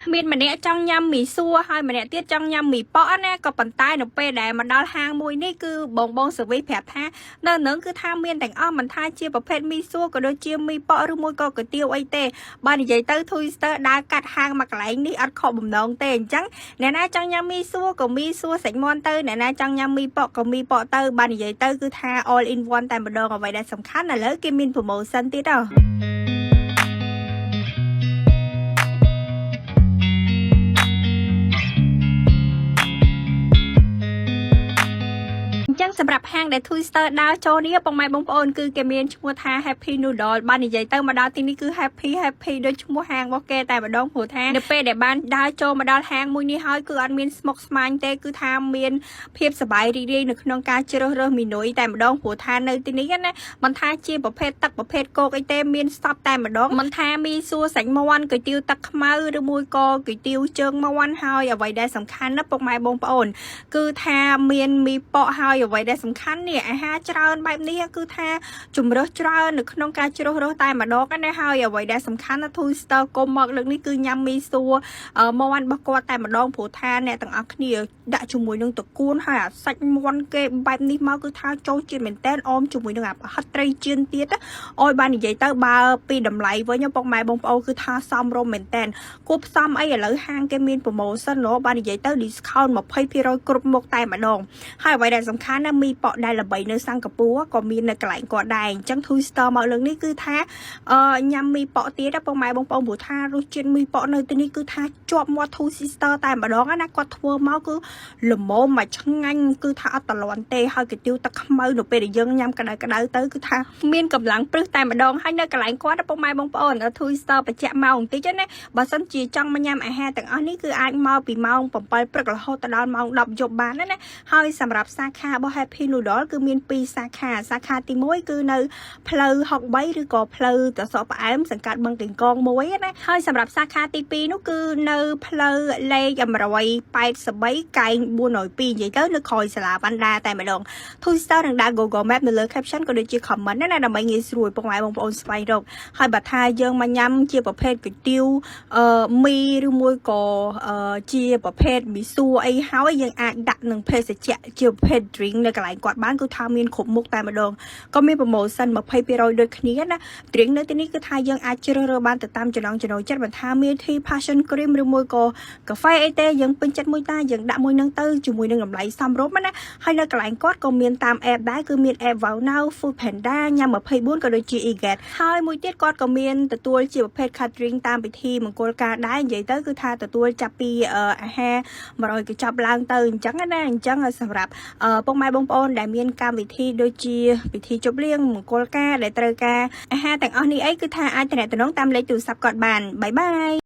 មានម្នាក់ចង់ញ៉ាំមីសួរហើយម្នាក់ទៀតចង់ញ៉ាំមីប៉ក់ណាក៏ប៉ុន្តែនៅពេលដែលមកដល់ហាងមួយនេះគឺបងបង service ប្រាប់ថានៅនឹងគឺថាមានទាំងអស់មិនថាជាប្រភេទមីសួរក៏ដូចជាមីប៉ក់ឬមួយក៏គុយទាវអីទេបើនិយាយទៅ Twister ដើរកាត់ហាងមកកន្លែងនេះអត់ខកបំណងទេអញ្ចឹងអ្នកណាចង់ញ៉ាំមីសួរក៏មីសួរសាច់មាន់ទៅអ្នកណាចង់ញ៉ាំមីប៉ក់ក៏មីប៉ក់ទៅបើនិយាយទៅគឺថា all in one តែម្ដងអ្វីដែលសំខាន់ឥឡូវគេមាន promotion ទៀតហ៎។ អញ្ចឹងសម្រាប់ហាងដែល Twister ដើរចូលនេះពុកម៉ែបងប្អូនគឺគេមានឈ្មោះថា Happy Noodle បាននិយាយទៅមកដល់ទីនេះគឺ Happy Happy ដូចឈ្មោះហាងរបស់គេតែម្ដងព្រោះថានៅពេលដែលបានដើរចូលមកដល់ហាងមួយនេះហើយគឺអត់មានស្មុគស្មាញទេគឺថាមានភាពសប្បាយរីករាយនៅក្នុងការជ្រើសរើសមីនុយតែម្ដងព្រោះថានៅទីនេះណាមិនថាជាប្រភេទទឹកប្រភេទគោកអីទេមានសពតែម្ដងមិនថាមីសួរសាច់មាន់គុយទាវទឹកខ្មៅឬមួយក៏គុយទាវជើងមាន់ហើយអ្វីដែលសំខាន់ណាពុកម៉ែបងប្អូន គឺថាមានមីប៉ក់ហើយអ្វីដែលសំខាន់នេះអាហារច្រើនបែបនេះគឺថាជំរើសច្រើននៅក្នុងការជ្រើសរើសតែម្ដងណាហើយអ្វីដែលសំខាន់ណា Twister គុំមកលើកនេះគឺញ៉ាំមីសួរមាន់របស់គាត់តែម្ដងព្រោះថាអ្នកទាំងអស់គ្នាដាក់ជាមួយនឹងត្រកួនហើយអាសាច់មាន់គេបែបនេះមកគឺថាចូលជាតិមែនតែនអមជាមួយនឹងអាប្រហិតត្រីជៀនទៀតអយបាននិយាយទៅបើពីតម្លៃវិញពុកម៉ែបងប្អូនគឺថាសមរម្យមែនតែនគួបផ្សំអីឥឡូវហាងគេមាន promotion ឡបាននិយាយទៅ discount 20%គ្រប់មុខតែម្ដងហើយអ្វីដែលសំខាន់ណាមីប៉ក់ដែលល្បីនៅសិង្ហបុរីក៏មាននៅកន្លែងគាត់ដែរអញ្ចឹង Twister មកលើកនេះគឺថាអឺញ៉ាំមីប៉ក់ទៀតណាពុកម៉ែបងប្អូនព្រោះថារសជាតិមីប៉ក់នៅទីនេះគឺថាជាប់មាត់ Two Sister តែម្ដងណាគាត់ធ្វើមកគឺល្មមមកឆ្ងាញ់គឺថាអត់តលន់ទេហើយកាទៀវទឹកខ្មៅនៅពេលដែលយើងញ៉ាំក្តៅក្តៅទៅគឺថាមានកម្លាំងព្រឹសតែម្ដងហើយនៅកន្លែងគាត់ណាពុកម៉ែបងប្អូន Twister បញ្ជាក់មកបន្តិចណាបើសិនជាចង់មកញ៉ាំអាហារទាំងអស់នេះគឺអាចមកពីម៉ោង7ព្រឹករហូតដល់ម៉ោង10យប់បានណាហើយសម្រាប់សាខារបស់ Happy Noodle គឺមាន2សាខាសាខាទី1គឺនៅផ្លូវ63ឬក៏ផ្លូវត្រសក់ផ្អែមសង្កាត់បឹងកេងកងមួយណាហើយសម្រាប់សាខាទី2នោះគឺនៅផ្លូវលេខ183កែង402និយាយទៅនៅក្រោយសាលាវណ្ដាតែម្ដង Twister នឹងដាក់ Google Map នៅលើ caption ក៏ដូចជា comment ណាដើម្បីងាយស្រួលពុកម៉ែបងប្អូនស្វែងរកហើយបើថាយើងមកញ៉ាំជាប្រភេទគុយទាវអឺមីឬមួយក៏ជាប្រភេទមីសួរអីហើយយើងអាចដាក់នឹងភេសជ្ជៈជាប្រភេទ drink នៅកន្លែងគាត់បានគឺថាមានគ្រប់មុខតែម្ដងក៏មាន promotion 20%ដូចគ្នាណា drink នៅទីនេះគឺថាយើងអាចជ្រើសរើសបានទៅតាមចំណង់ចំណូលចិត្តមិនថាមាន tea passion cream ឬមួយក៏កាហ្វេអីទេយើងពេញចិត្តមួយតាយើងដាក់មួយនឹងទៅជាមួយនឹងតម្លៃសមរម្យណាហើយនៅកន្លែងគាត់ក៏មានតាម app ដែរគឺមាន app Wow Now Food Panda ញ៉ាំ24ក៏ដូចជា eGet ហើយមួយទៀតគាត់ក៏មានទទួលជាប្រភេទ catering តាមពិធីមង្គលការដែរនិយាយទៅគឺថាទទួលចាប់ពីអាហារ100កញ្ចប់ឡើងទៅអញ្ចឹងណាអញ្ចឹងសម្រាប់ពុកម៉ែបងប្អូនដែលមានកម្មវិធីដូចជាពិធីជប់លៀងមង្គលការដែលត្រូវការអាហារទាំងអស់នេះអីគឺថាអាចទំនាក់ទំនងតាមលេខទូរស័ព្ទគាត់បាន bye bye.